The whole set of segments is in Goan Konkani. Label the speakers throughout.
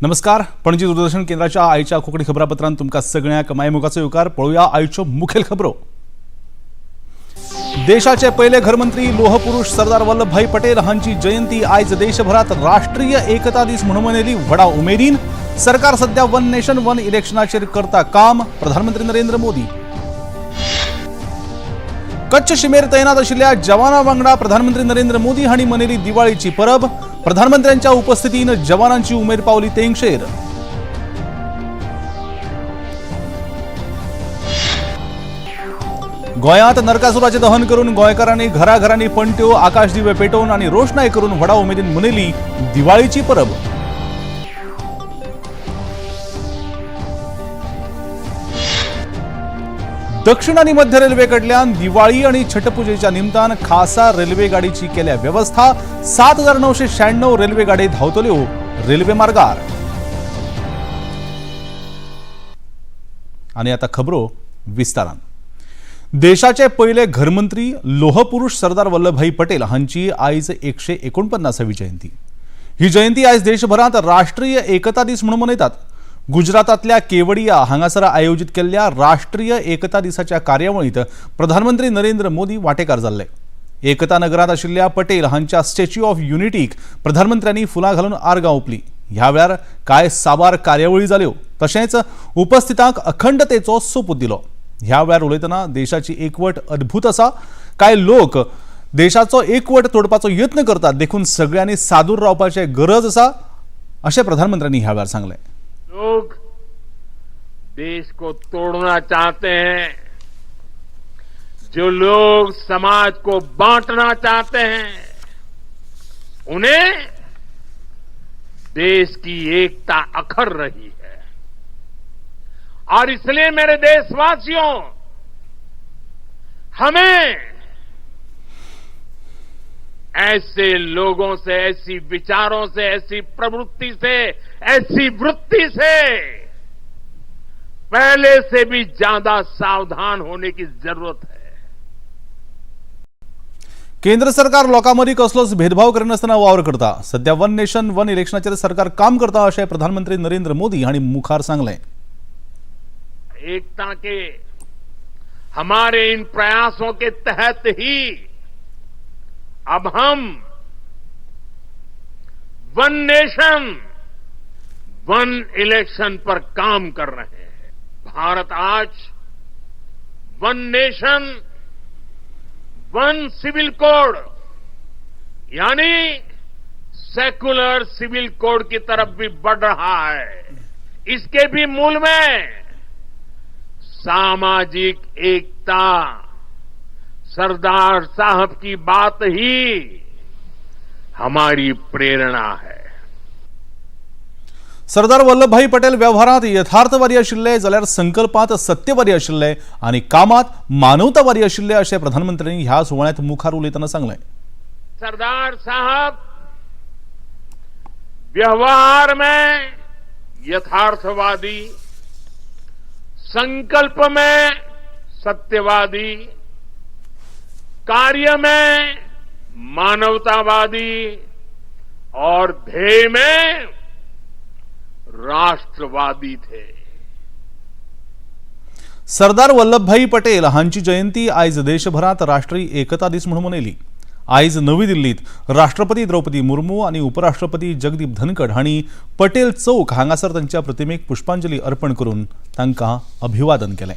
Speaker 1: नमस्कार, पणजी दूरदर्शन केंद्राच्या आयच्या कोंकणी खबरापत्रांत तुमकां सगळ्यांक मायमोगाचो येवकार. पळोवया आयच्यो मुखेल खबरो. देशाचे पयले घरमंत्री लोहपुरुष सरदार वल्लभभाई पटेल हांची जयंती आयज देशभरात राष्ट्रीय एकता दीस म्हणून मनयली व्हडा उमेदीन. सरकार सध्या वन नेशन वन इलेक्शनाचेर करता काम, प्रधानमंत्री नरेंद्र मोदी. कच्छ शिमेर तैनात आशिल्ल्या जवानां वांगडा प्रधानमंत्री नरेंद्र मोदी हांणी मनयली दिवाळीची परब. प्रधानमंत्र्यांच्या उपस्थितीन जवानांची उमेद पावली तेंगशेर. गोंयांत नरकासुराचें दहन करून गोंयकारांनी घराघरांनी पणट्यो, आकाश दिवे पेटोवन आनी रोषणाय करून व्हडा उमेदीन मनयली दिवाळीची परब. दक्षिण आणि मध्य रेल्वे कडल्यान दिवाळी आणि छटपूजेच्या निमतान खासा रेल्वे गाडीची केल्या व्यवस्था. 7996 रेल्वे गाडी धांवतल्यो रेल्वे मार्गार. आणि आता खबरो विस्तारान. देशाचे पयले घरमंत्री लोहपुरुष सरदार वल्लभभाई पटेल हांची आयज 149वी जयंती. ही जयंती आयज देशभरांत राष्ट्रीय एकता दीस म्हणून मनयतात. गुजरातांतल्या केवडिया हांगासर आयोजीत केल्ल्या राष्ट्रीय एकता दिसाच्या कार्यावळींत प्रधानमंत्री नरेंद्र मोदी वांटेकार जाल्ले. एकता नगरांत आशिल्ल्या पटेल हांच्या स्टॅच्यू ऑफ युनिटीक प्रधानमंत्र्यांनी फुलां घालून आर्गां ओंपली. ह्या वेळार कांय साबार कार्यावळी जाल्यो, तशेंच उपस्थितांक अखंडतेचो सोपूत दिलो. ह्या वेळार उलयतना देशाची एकवट अद्भुत आसा, कांय लोक देशाचो एकवट तोडपाचो यत्न करतात, देखून सगळ्यांनी सादूर रावपाची गरज आसा, अशें प्रधानमंत्र्यांनी ह्या वेळार सांगलें.
Speaker 2: लोग देश को तोड़ना चाहते हैं, जो लोग समाज को बांटना चाहते हैं, उन्हें देश की एकता अखर रही है। और इसलिए मेरे देशवासियों, हमें ऐसे लोगों से, ऐसी विचारों से, ऐसी प्रवृत्ति से, ऐसी वृत्ति से पहले से भी ज्यादा सावधान होने की जरूरत है।
Speaker 1: केंद्र सरकार लोकां मदीं कसलोच भेदभाव करिनासतना वावर करता. सध्या वन नेशन वन इलेक्शनाचेर सरकार काम करता, अशें प्रधानमंत्री नरेंद्र मोदी हांणी मुखार सांगलें.
Speaker 2: एकता के हमारे इन प्रयासों के तहत ही अब हम वन नेशन वन इलेक्शन पर काम कर रहे हैं। भारत आज one nation one civil code, यानी सेकुलर सिविल कोड की तरफ भी बढ़ रहा है। इसके भी मूल में सामाजिक एकता, सरदार साहब की बात ही हमारी प्रेरणा है।
Speaker 1: सरदार वल्लभभाई पटेल व्यवहारांत यथार्थवादी आशिल्ले जाल्यार संकल्पांत सत्यवादी आशिल्ले आनी कामांत मानवतावादी आशिल्ले, अशें प्रधानमंत्र्यांनी ह्या सुवाळ्यांत मुखार उलयतना सांगलें.
Speaker 2: सरदार साहब व्यवहार में यथार्थवादी, संकल्प में सत्यवादी, कार्य में मानवतावादी और ध्येय में राष्ट्रवादी थे।
Speaker 1: सरदार वल्लभभाई पटेल हांची जयंती आयज देशभरांत राष्ट्रीय एकता दीस म्हणून मनयली. आयज नवी दिल्लीत राष्ट्रपती द्रौपदी मुर्मू आनी उपराष्ट्रपती जगदीप धनखड हांणी पटेल चौक हांगासर तांच्या प्रतिमेक पुष्पांजली अर्पण करून तांकां अभिवादन केलें.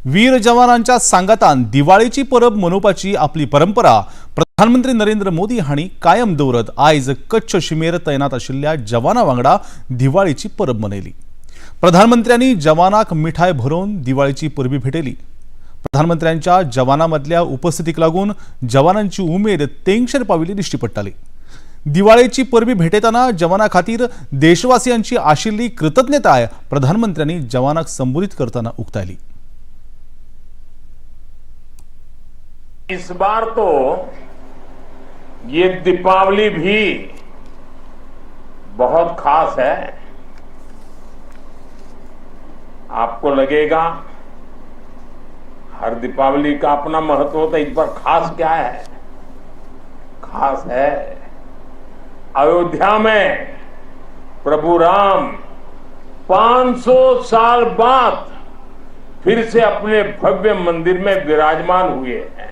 Speaker 1: वीर जवानांच्या सांगातान दिवाळीची परब मनोवपाची आपली परंपरा प्रधानमंत्री नरेंद्र मोदी हांणी कायम दवरत आयज कच्छ शिमेर तैनात आशिल्ल्या जवानां वांगडा दिवाळीची परब मनयली. प्रधानमंत्र्यांनी जवानाक मिठाय भरोवन दिवाळीची परबी भेटयली. प्रधानमंत्र्यांच्या जवानां मदल्या उपस्थितीक लागून जवानांची उमेद तेंगशेर पाविल्ली दिश्टी पडटाली. दिवाळेची परबी भेटयतना जवानां खातीर देशवासियांची आशिल्ली कृतज्ञताय प्रधानमंत्र्यांनी जवानाक संबोधीत करतना उक्तायली.
Speaker 2: इस बार तो ये दीपावली भी बहुत खास है। आपको लगेगा हर दीपावली का अपना महत्व होता है, इस बार खास क्या है? खास है अयोध्या में प्रभु राम 500 साल बाद फिर से अपने भव्य मंदिर में विराजमान हुए हैं।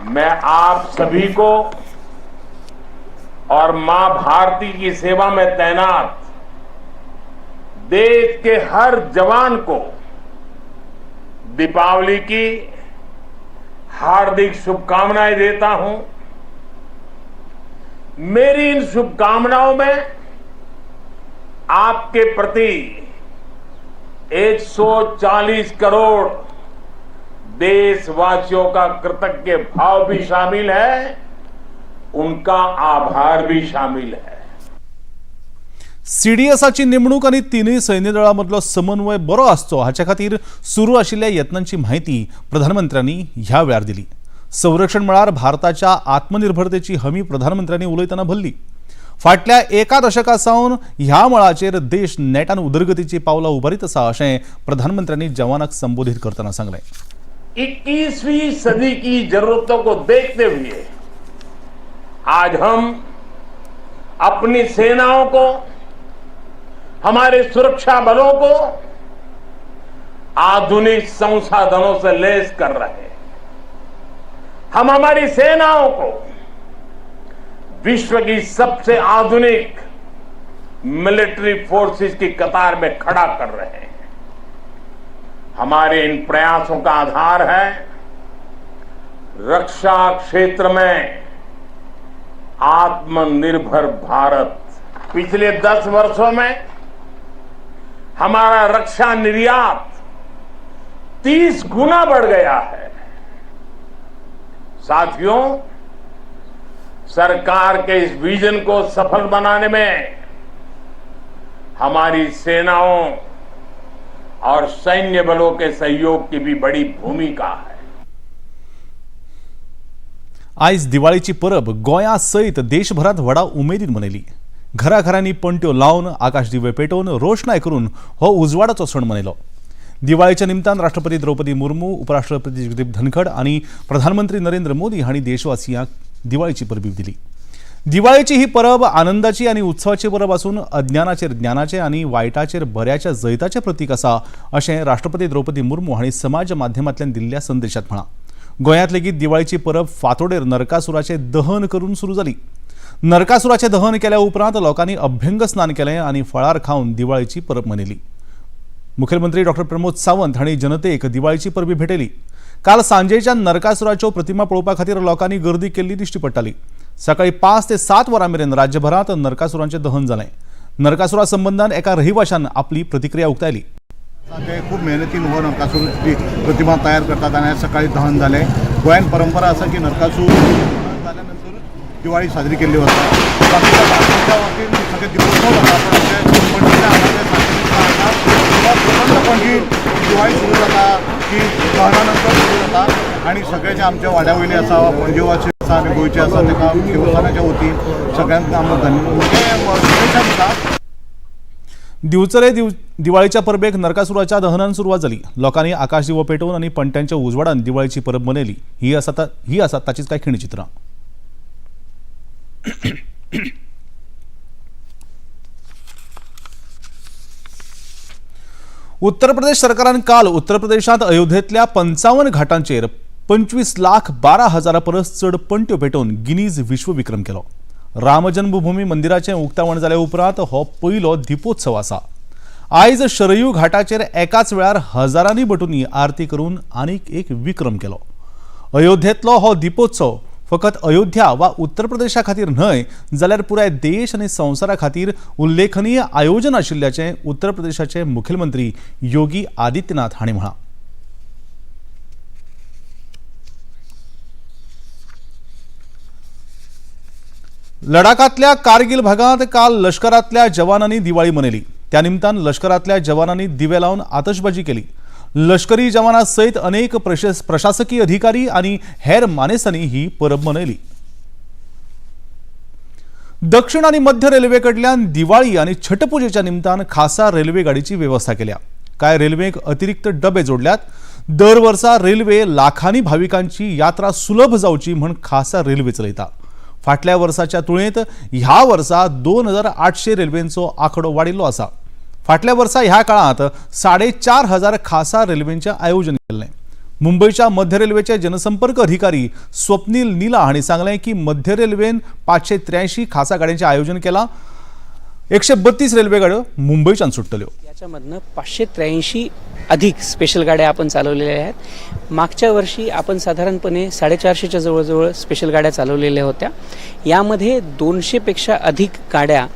Speaker 2: मैं आप सभी को और मां भारती की सेवा में तैनात देश के हर जवान को दीपावली की हार्दिक शुभकामनाएं देता हूं। मेरी इन शुभकामनाओं में आपके प्रति 140 करोड़ देशवासियों का कृतज्ञ भाव भी शामिल है, उनका आभार भी शामिल है।
Speaker 1: सीडीएसाची नेमणूक आनी तिनूय सैन्य दळां मदलो समन्वय बरो आसचो हाचे खातीर सुरू आशिल्ल्या यत्नांची म्हायती प्रधानमंत्र्यांनी ह्या वेळार दिली। संरक्षण मळार भारताच्या आत्मनिर्भरतेची हमी प्रधानमंत्र्यांनी उलयतना भरली। फाटल्या एका दशका सावन ह्या मळाचेर देश नेटान उदरगतीची पावलां उबारीत आसा अशें प्रधानमंत्र्यांनी जवानाक संबोधीत करतना सांगलें।
Speaker 2: 21वीं सदी की जरूरतों को देखते हुए आज हम अपनी सेनाओं को, हमारे सुरक्षा बलों को आधुनिक संसाधनों से लैस कर रहे हैं। हम हमारी सेनाओं को विश्व की सबसे आधुनिक मिलिट्री फोर्सेस की कतार में खड़ा कर रहे हैं। हमारे इन प्रयासों का आधार है रक्षा क्षेत्र में आत्मनिर्भर भारत। पिछले 10 वर्षों में हमारा रक्षा निर्यात 30 गुना बढ़ गया है। साथियों, सरकार के इस विजन को सफल बनाने में हमारी सेनाओं और सैन्य बलों के सहयोग की भी बड़ी भूमिका है।
Speaker 1: आयज दिवाळीची परब गोंया सयत देशभरात व्हडा उमेदीन मनयली। घराघरांनी पणट्यो लावन आकाश दिवे पेटोवन रोषणाय करून हो उजवाडाचो सण मनयलो। दिवाळीच्या निमतान राष्ट्रपती द्रौपदी मुर्मू, उपराष्ट्रपती जगदीप धनखड आनी प्रधानमंत्री नरेंद्र मोदी हांणी देशवासियांक दिवाळीची परबी दिली। दिवाळीची ही परब आनंदाची आनी उत्सवाची परब आसून अज्ञानाचेर ज्ञानाचें आनी वायटाचेर बऱ्याच्या जैताचें प्रतीक आसा अशें राष्ट्रपती द्रौपदी मुर्मू हांणी समाज माध्यमांतल्यान दिल्ल्या संदेशात म्हळां। गोंयांत लेगीत दिवाळीची परब फांतोडेर नरकासुराचें दहन करून सुरू जाली। नरकासुराचें दहन केल्या उपरांत लोकांनी अभ्यंग स्नान केलें आनी फळार खावन दिवाळीची परब मनयली। मुखेलमंत्री डॉक्टर प्रमोद सावंत हांणी जनतेक दिवाळीची परबी भेटयली। काल सांजेच्या नरकासुराच्यो प्रतिमा पळोवपा खातीर लोकांनी गर्दी केल्ली दिश्टी पडटाली। सकाळी 5 ते 7 वरां मेरेन राज्यभरांत नरकासुरांचें दहन जालें। नरकासुरा संबंदान एका रहिवाशान आपली प्रतिक्रिया उक्तायली।
Speaker 3: ते खूब मेहनतीन हो नरकासूरची प्रतिमा तयार करतात आनी सकाळी दहन जालें। गोंयांत परंपरा आसा की नरकासूर दहन जाल्या नंतर दिवाळी साजरी केल्ली वता। बाकीच्या बाकीच्या बाबतींत सगळे दीपोत्सव जाता, पण आमचे पणजीच्या हांगा स्वतंत्र पणजी दिवाळी सुरू जाता की दहना नंतर सुरू जाता आनी सगळे जे आमच्या वाड्या वयले आसा, पणजेवासी आसा आनी गोंयचे आसा, ताका देवस्थानाच्या वतीन सगळ्यांक आमकां शुभेच्छा दिता।
Speaker 1: दिवचले दिवाळीच्या परबेक नरकासुराच्या दहनान सुरवात जाली। लोकांनी आकाश दिवो पेटोवन आनी पणट्यांच्या उजवाडान दिवाळीची परब मनयली। ही आसा ताचीच कांय खिणचित्रां। उत्तर प्रदेश सरकारान काल उत्तर प्रदेशांत अयोध्येंतल्या 55 घाटांचेर 25,12,000 परस चड पणट्यो पेटोवन गिनीज विश्वविक्रम केलो। रामजन्मभूमी मंदिराचें उक्तावण जाल्या उपरांत हो पयलो दीपोत्सव आसा। आयज शरयू घाटाचेर एकाच वेळार हजारांनी भटूंनी आरती करून आनीक एक विक्रम केलो। अयोध्येंतलो हो दीपोत्सव फकत अयोध्या वा उत्तर प्रदेशा खातीर न्हय जाल्यार पुराय देश आनी संवसारा खातीर उल्लेखनीय आयोजन आशिल्ल्याचें उत्तर प्रदेशाचे मुखेलमंत्री योगी आदित्यनाथ हांणी म्हळां। लडाखांतल्या कारगिल भागांत काल लष्करातल्या जवानांनी दिवाळी मनयली। त्या निमतान लष्करातल्या जवानांनी दिवे लावन आतशबाजी केली। लष्करी जवानां सयत अनेक प्रशासकीय अधिकारी आनी हेर मानेस्तांनी ही परब मनयली। दक्षिण आनी मध्य रेल्वे कडल्यान दिवाळी आनी छटपुजेच्या निमतान खासा रेल्वे गाडीची वेवस्था केल्या. कांय रेल्वेक अतिरिक्त डबे जोडल्यात. दर वर्सा रेल्वे लाखांनी भाविकांची यात्रा सुलभ जावची म्हण खासा रेल्वे चलयता. फाटल्या वर्साच्या तुळेंत ह्या वर्सा 2800 रेल्वेंचो आंकडो वाडिल्लो आसा. फाटल्या वर्सा ह्या काळांत 4500 खासा रेल्वेंचें आयोजन केल्लें. मुंबयच्या मध्य रेल्वेचे जनसंपर्क अधिकारी स्वप्नील नीला हांणी सांगलें की मध्य रेल्वेन 583 खासा गाडयांचें आयोजन केलां. 132 रेल्वे गाड्यो मुंबयच्यान सुट्टल्यो.
Speaker 4: याच्यामधनं 583 अधिक स्पेशल गाड्या आपण चालवलेल्या आहेत. मागच्या वर्षी आपण साधारणपणे 450च्या जवळजवळ स्पेशल गाड्या चालवलेल्या होत्या. यामध्ये 200पेक्षा अधिक गाड्या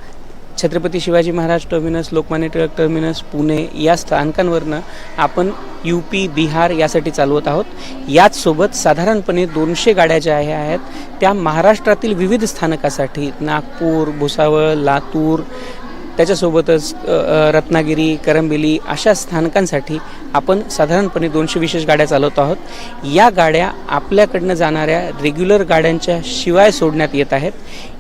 Speaker 4: छत्रपती शिवाजी महाराज टर्मिनस, लोकमान्य टिळक टर्मिनस, पुणे या स्थानकांवरनं आपण UP, Bihar यासाठी चालवत आहोत. याचसोबत साधारणपणे 200 गाड्या ज्या आहेत त्या महाराष्ट्रातील विविध स्थानकासाठी नागपूर, भुसावळ, लातूर, त्याच्यासोबतच रत्नागिरी, करंबिली अशा स्थानकांसाठी आपण साधारणपणे 200 विशेष गाड्या चालवत आहोत. या गाड्या आपल्याकडनं जाणाऱ्या रेग्युलर गाड्यांच्या शिवाय सोडण्यात येत आहेत.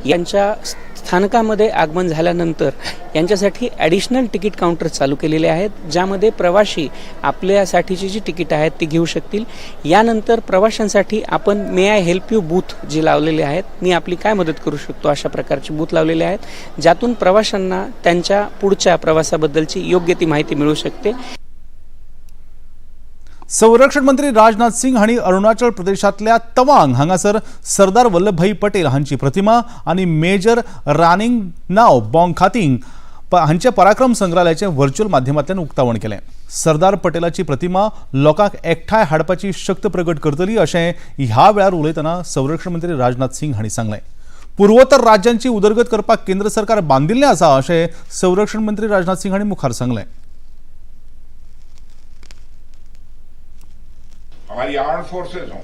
Speaker 4: यांच्या स्थानकामध्ये आगमन झाल्यानंतर यांच्यासाठी ॲडिशनल तिकीट काउंटर चालू केलेले आहेत, ज्यामध्ये प्रवासी आपल्यासाठीची जी तिकीट आहेत ती घेऊ शकतील. यानंतर प्रवाशांसाठी आपण may I help you booth जे लावलेले आहेत, मी आपली काय मदत करू शकतो अशा प्रकारचे बूथ लावलेले आहेत, ज्यातून प्रवाशांना त्यांच्या पुढच्या प्रवासाबद्दलची योग्य ती माहिती मिळू शकते.
Speaker 1: संरक्षण मंत्री राजनाथ सिंग हांणी अरुणाचल प्रदेशांतल्या तवांग हांगासर सरदार वल्लभभाई पटेल हांची प्रतिमा आनी मेजर रानिंगनाव बॉंग खातींग हांच्या पराक्रम संग्रहालयाचें व्हर्च्युअल माध्यमांतल्यान उक्तावण केलें. सरदार पटेलाची प्रतिमा लोकांक एकठांय हाडपाची शक्त प्रगट करतली अशें ह्या वेळार उलयतना संरक्षण मंत्री राजनाथ सिंग हांणी सांगलें. पुर्वोत्तर राज्यांची उदरगत करपाक केंद्र सरकार बांदिल्लें आसा अशें संरक्षण मंत्री राजनाथ सिंग हांणी मुखार सांगलें.
Speaker 5: हमारी आर्म फोर्सेज हो,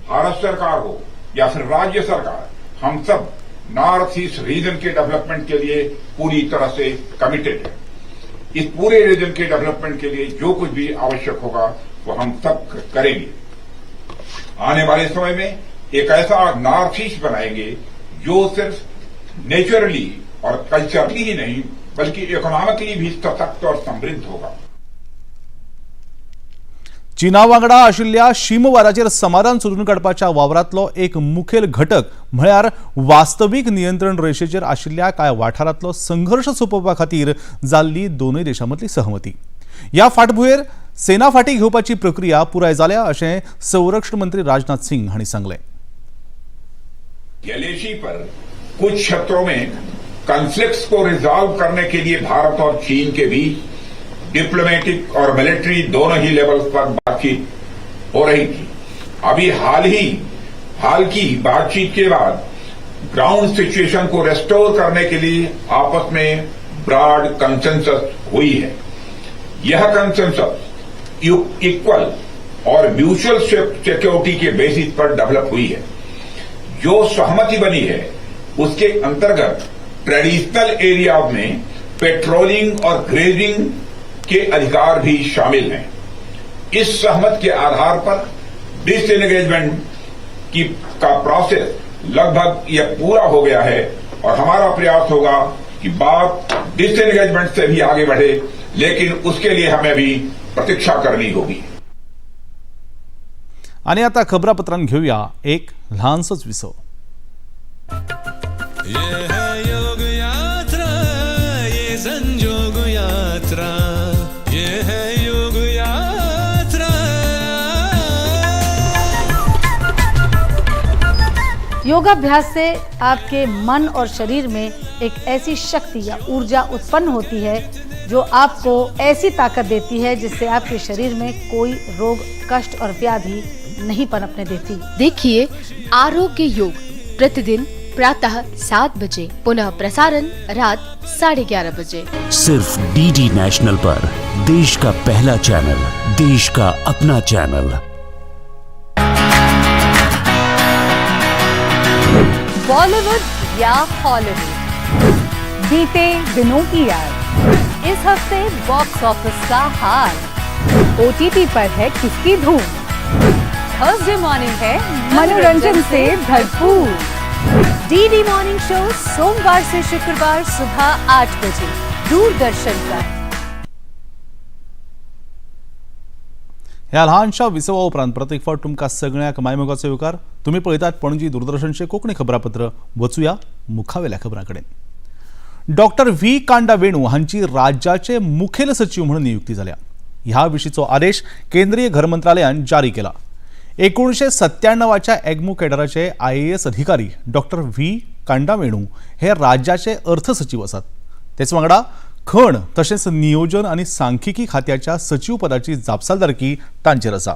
Speaker 5: भारत सरकार हो या फिर राज्य सरकार, हम सब नॉर्थ ईस्ट रीजन के डेवलपमेंट के लिए पूरी तरह से कमिटेड है. इस पूरे रीजन के डेवलपमेंट के लिए जो कुछ भी आवश्यक होगा वो हम सब करेंगे. आने वाले समय में एक ऐसा नॉर्थ ईस्ट बनाएंगे जो सिर्फ नेचुरली और कल्चरली ही नहीं बल्कि इकोनॉमिकली भी सशक्त और समृद्ध होगा.
Speaker 1: चीना वांगडा आशिल्ल्या शीमवाराचेर समाधान सोदून काडपाच्या वावरांतलो एक मुखेल घटक म्हळ्यार वास्तवीक नियंत्रण रेशेचेर आशिल्ल्या कांय वाठारांतलो संघर्श सोंपोवपा खातीर जाल्ली दोनूय देशां मदली सहमती. ह्या फाटभुंयेर सेना फाटी घेवपाची प्रक्रिया पुराय जाल्या अशें संरक्षण मंत्री राजनाथ सिंग हांणी सांगलें.
Speaker 5: एलएसी पर कुछ क्षेत्रों में कॉन्फ्लिक्ट्स को रिजॉल्व करने के लिए भारत और चीन के बीच डिप्लोमेटिक और मिलिट्री दोनों ही लेवल्स पर बातचीत हो रही थी. अभी हाल की बातचीत के बाद ग्राउंड सिचुएशन को रेस्टोर करने के लिए आपस में ब्रॉड कंसेंसस हुई है. यह कंसेंसस इक्वल और म्यूचुअल सिक्योरिटी के बेसिस पर डेवलप हुई है. जो सहमति बनी है उसके अंतर्गत ट्रेडिशनल एरिया में पेट्रोलिंग और ग्रेजिंग के अधिकार भी शामिल हैं. इस सहमति के आधार पर डिसएंगेजमेंट की का प्रोसेस लगभग यह पूरा हो गया है और हमारा प्रयास होगा कि बात डिसएंगेजमेंट से भी आगे बढ़े, लेकिन उसके लिए हमें भी प्रतीक्षा करनी होगी.
Speaker 1: आनी आतां खबरापत्रान घेवया एक ल्हानसोच विसव.
Speaker 6: ये है योग यात्रा, ये संजोग यात्रा, ये है योग यात्रा.
Speaker 7: योगाभ्यास से आपके मन और शरीर में एक ऐसी शक्ति या ऊर्जा उत्पन्न होती है जो आपको ऐसी ताकत देती है जिससे आपके शरीर में कोई रोग, कष्ट और व्याधि नहीं पनपने देती.
Speaker 8: देखिए आरोग्य योग प्रतिदिन प्रातः 7 बजे, पुनः प्रसारण रात 11:30 बजे.
Speaker 9: सिर्फ डीडी नेशनल पर, देश का पहला चैनल, देश का अपना चैनल.
Speaker 10: बॉलीवुड या हॉलीवुड, बीते दिनों की याद, इस हफ्ते बॉक्स ऑफिस का हाल, ओटीटी पर है किसकी धूम, थर्सडे मॉर्निंग है मनोरंजन से भरपूर. डीडी मॉर्निंग शो सोमवार से शुक्रवार सुबह 8 बजे दूरदर्शन पर।
Speaker 1: ह्या ल्हानशा विसवा उपरांत परत एक फावट तुमकां सगळ्यांक मायमोगाचो येवकार। तुमी पळयतात पणजी दूरदर्शनचें कोंकणी खबरापत्र। वचुया मुखावेल्या खबरां कडेन। डॉक्टर व्ही कांडा वेणू हांची राज्याचे मुखेल सचीव म्हणून नियुक्ती जाल्या। ह्या विशींचो आदेश केंद्रीय घर मंत्रालयान जारी केला। 1997च्या एग्मू केडराचे IAS अधिकारी डॉक्टर व्ही कांडा वेणू हे राज्याचे अर्थ सचीव आसात। तेच वांगडा खण तशेंच नियोजन आनी सांख्यिकी खात्याच्या सचीव पदाची जापसालदारकी तांचेर आसा।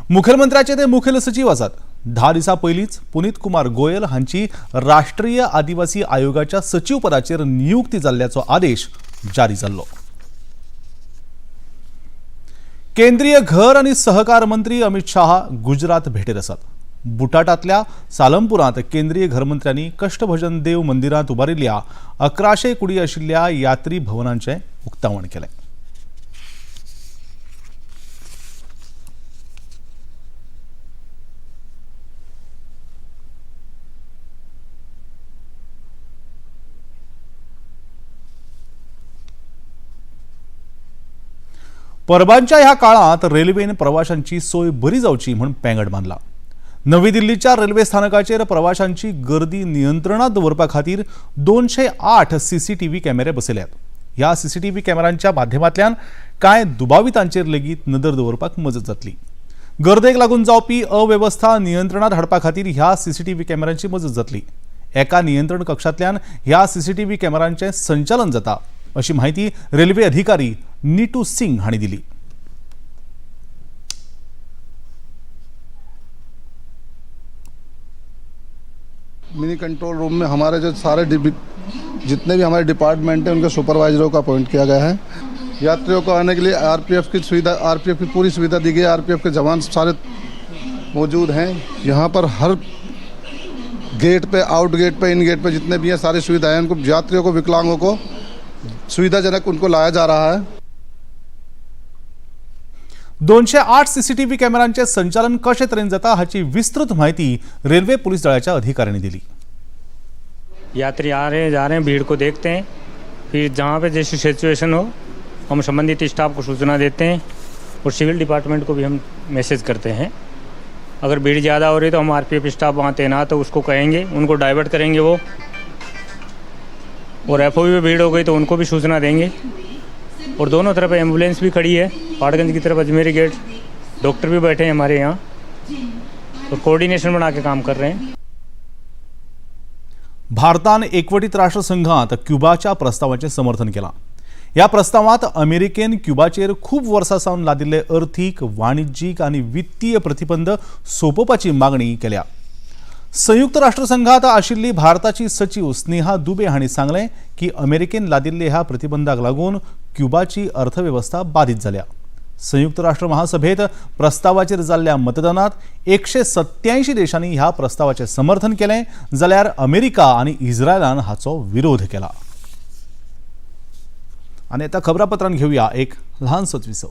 Speaker 1: मुखेलमंत्र्याचे ते मुखेल सचीव आसात। 10 दिसां पयलींच पुनीत कुमार गोयल हांची राष्ट्रीय आदिवासी आयोगाच्या सचीव पदाचेर नियुक्ती जाल्ल्याचो आदेश जारी जाल्लो। केंद्रीय घर आनी सहकार मंत्री अमित शाह गुजरात भेटेर आसात। बुटाटांतल्या सालमपुरांत केंद्रीय घरमंत्र्यांनी कष्टभजन देव मंदिरांत उबारिल्ल्या 1100 कुडी आशिल्ल्या यात्री भवनांचें उक्तावण केलें। परबांच्या ह्या काळांत रेल्वेन प्रवाशांची सोय बरी जावची म्हूण पेंगट बांदला। नवी दिल्लीच्या रेल्वे स्थानकाचेर प्रवाशांची गर्दी नियंत्रणात दवरपा खातीर 208 CCTV कॅमेरे बसयल्यात। ह्या CCTV कॅमेरांच्या माध्यमांतल्यान कांय दुबावितांचेर लेगीत नदर दवरपाक मजत जातली। गर्देक लागून जावपी अवेवस्था नियंत्रणात हाडपा खातीर ह्या CCTV कॅमेरांची मजत जातली। एका नियंत्रण कक्षांतल्यान ह्या CCTV कॅमेरांचें संचालन जाता अशी माहिती रेल्वे अधिकारी नीटू सिंग हांणी दिली।
Speaker 11: मिनी कंट्रोल रूम में हमारे जो सारे जितने भी हमारे डिपार्टमेंट हैं उनके सुपरवाइजरों को अपॉइंट किया गया है। यात्रियों को आने के लिए आरपीएफ की सुविधा, आरपीएफ की पूरी सुविधा दी गई है। आरपीएफ के जवान सारे मौजूद हैं यहाँ पर। हर गेट पे, आउट गेट पे, इन गेट पे जितने भी हैं सारी सुविधाएं उनको, यात्रियों को, विकलांगों को सुविधाजनक उनको लाया जा रहा है।
Speaker 1: 208 CCTV कॅमेरांचे संचालन कशे तरेन जाता हाची विस्तृत माहिती रेल्वे पोलीस दळाच्या अधिकाऱ्यांनी दिली।
Speaker 12: यात्री आ रहे हैं, जा रहे हैं, भीड़ को देखते हैं, फिर जहाँ पे जैसी सिचुएशन हो हम संबंधित स्टाफ को सूचना देते हैं और सिविल डिपार्टमेंट को भी हम मैसेज करते हैं। अगर भीड़ ज़्यादा हो रही है तो हम आरपीएफ स्टाफ वहाँ तैनात है उसको कहेंगे, उनको डाइवर्ट करेंगे वो, और FOB में भीड़ हो गई तो उनको भी सूचना देंगे। और दोनों तरफ एम्बुलेंस भी खड़ी है, पहाड़गंज की तरफ अजमेरी गेट, डॉक्टर भी बैठे हैं हमारे यहाँ, तो कोऑर्डिनेशन बना के काम कर रहे हैं।
Speaker 1: भारतान एकवटीत राष्ट्रसंघात क्युबाच्या प्रस्तावाचें समर्थन केलां। ह्या प्रस्तावांत अमेरिकेन क्युबाचेर खूब वर्सां सावन लादिल्ले अर्थीक, वाणिज्यीक आनी वित्तीय प्रतिबंध सोंपोवपाची मागणी केल्या। संयुक्त राष्ट्रसंघात आशिल्ली भारताची सचीव स्नेहा दुबे हांणी सांगलें की अमेरिकेन लादिल्ले ह्या प्रतिबंधाक लागून क्युबाची अर्थवेवस्था बाधित जाल्या। संयुक्त राष्ट्र महासभेत प्रस्तावाचेर जाल्ल्या मतदानात 187 देशांनी ह्या प्रस्तावाचें समर्थन केलें, जाल्यार अमेरिका आनी इस्रायलान हाचो विरोध केला। आनी आतां खबरापत्रान घेवया एक ल्हानसोच विसव।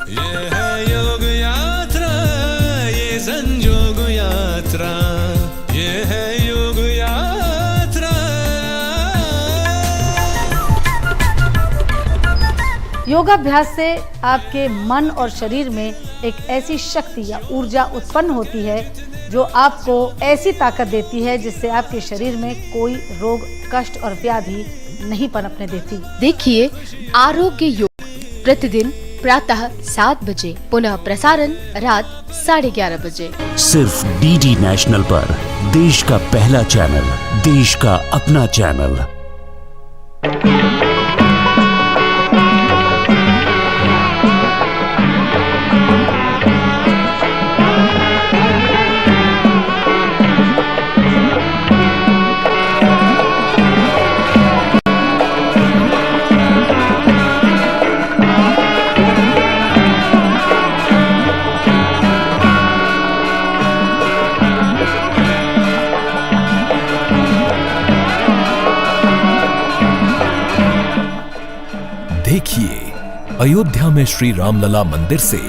Speaker 6: ये है योग यात्रा, ये संजोग यात्रा, ये है योग यात्रा।
Speaker 7: योगाभ्यास से आपके मन और शरीर में एक ऐसी शक्ति या ऊर्जा उत्पन्न होती है जो आपको ऐसी ताकत देती है जिससे आपके शरीर में कोई रोग, कष्ट और व्याधि नहीं पनपने देती।
Speaker 8: देखिए आरोग्य योग प्रतिदिन प्रातः 7 बजे, पुनः प्रसारण रात 11:30 बजे,
Speaker 9: सिर्फ डीडी नेशनल पर। देश का पहला चैनल, देश का अपना चैनल।
Speaker 13: देखिए अयोध्या में श्री रामलला मंदिर से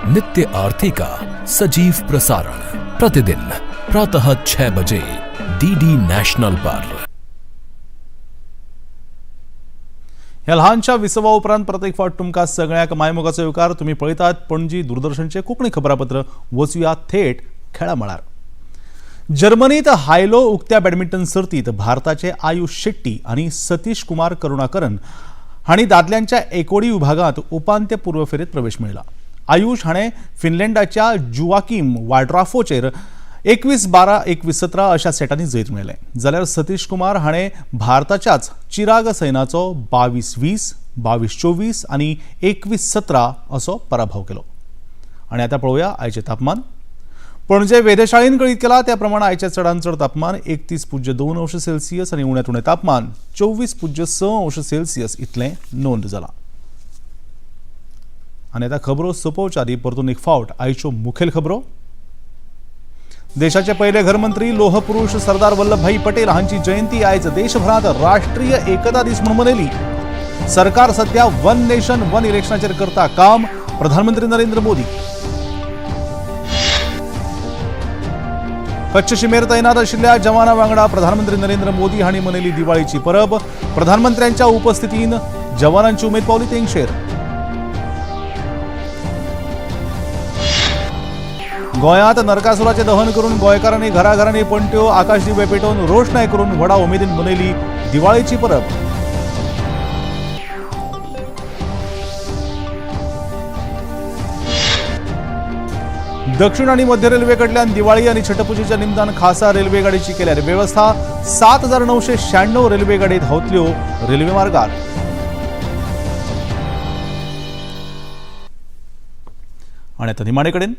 Speaker 13: नित्य आरती का सजीव प्रसारण प्रतिदिन प्रातः 6 बजे डीडी नॅशनल पर।
Speaker 1: ह्या ल्हानशा विसवा उपरांत परत एक फावट तुमकां सगळ्यांक मायमोगाचो येवकार। तुमी पळयतात पणजी दूरदर्शनचें कोंकणी खबरापत्र। वचुया थेट खेळा मळार। जर्मनीत हायलो उक्त्या बॅडमिंटन सर्तीत भारताचे आयुष शेट्टी आनी सतीश कुमार करुणाकरन हांणी दादल्यांच्या एकोडी विभागांत उपांत्य पूर्व फेरीत प्रवेश मेळयला। आयुष हाणें फिनलँडाच्या जुवाकीम वाड्राफोचेर 21-12, 21-17 अशा सेटांनी जैत मेळयलें। जाल्यार सतीश कुमार हाणें भारताच्याच चिराग सैनाचो 22-20, 22-24 आनी 21-17 असो पराभव केलो। आनी आतां पळोवया आयचें तापमान। पणजे वेधशाळेन कळीत केला त्या प्रमाण आयचें चडांत चड तापमान 31.2 अंश सेल्सियस आनी उण्यांत उणें तापमान 24.6 अंश सेल्सियस इतलें नोंद जालां। आनी आतां खबरो सोंपोवच्या आदीं परतून एक फावट आयच्यो मुखेल खबरो। देशाचे पहिले घरमंत्री लोहपुरुष सरदार वल्लभभाई पटेल हांची जयंती आयज देशभरात राष्ट्रीय एकता दीस म्हणून मनयली। सरकार सध्या वन नेशन वन इलेक्शनाचेर करता काम, प्रधानमंत्री नरेंद्र मोदी। कच्छ शिमेर तैनात आशिल्ल्या जवाना वांगडा प्रधानमंत्री नरेंद्र मोदी हांणी मनयली दिवाळीची परब। प्रधानमंत्र्यांच्या उपस्थितीन जवानांची उमेद पावली तेंगशेर। गोंयांत नरकासुराचें दहन करून गोंयकारांनी घराघरांनी पणट्यो आकाशदिवे पेटोवन रोषणाय करून व्हडा उमेदीन मनयली दिवाळेची परब। दक्षिण आणि मध्य रेल्वे कडल्यान दिवाळी आणि छटपुजेच्या निमतान खासा रेल्वे गाडीची केल्यार वेवस्था। 7996 रेल्वे गाडी धांवतल्यो रेल्वे मार्गार। आणि आता निमाणे कडेन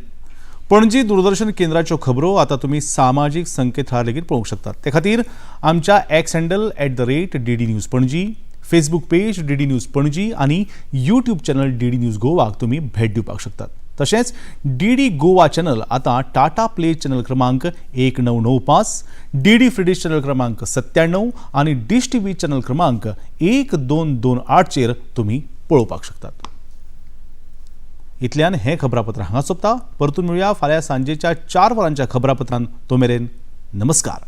Speaker 1: पणजी दूरदर्शन केंद्राच्यो खबरो आता तुम्ही सामाजिक संकेतथळार लेगीत पळोवंक शकतात। ते खातीर आमच्या X handle @DD News Panaji, Facebook page DD News Panaji आनी यूट्यूब चॅनल डीडी न्यूज गोवाक तुम्ही भेट दिवपाक शकतात। तशेंच डीडी गोवा चॅनल आतां टाटा प्ले चॅनल क्रमांक 1995, डीडी फ्रीडिश चॅनल क्रमांक 97 आनी डिश टीव्ही चॅनल क्रमांक 1228 चेर तुम्ही पळोवपाक शकतात। इतल्यान हें खबरापत्र हांगा सोंपता। परतून मेळुया फाल्यां सांजेच्या 4 वरांच्या खबरापत्रान। तो मेरेन नमस्कार।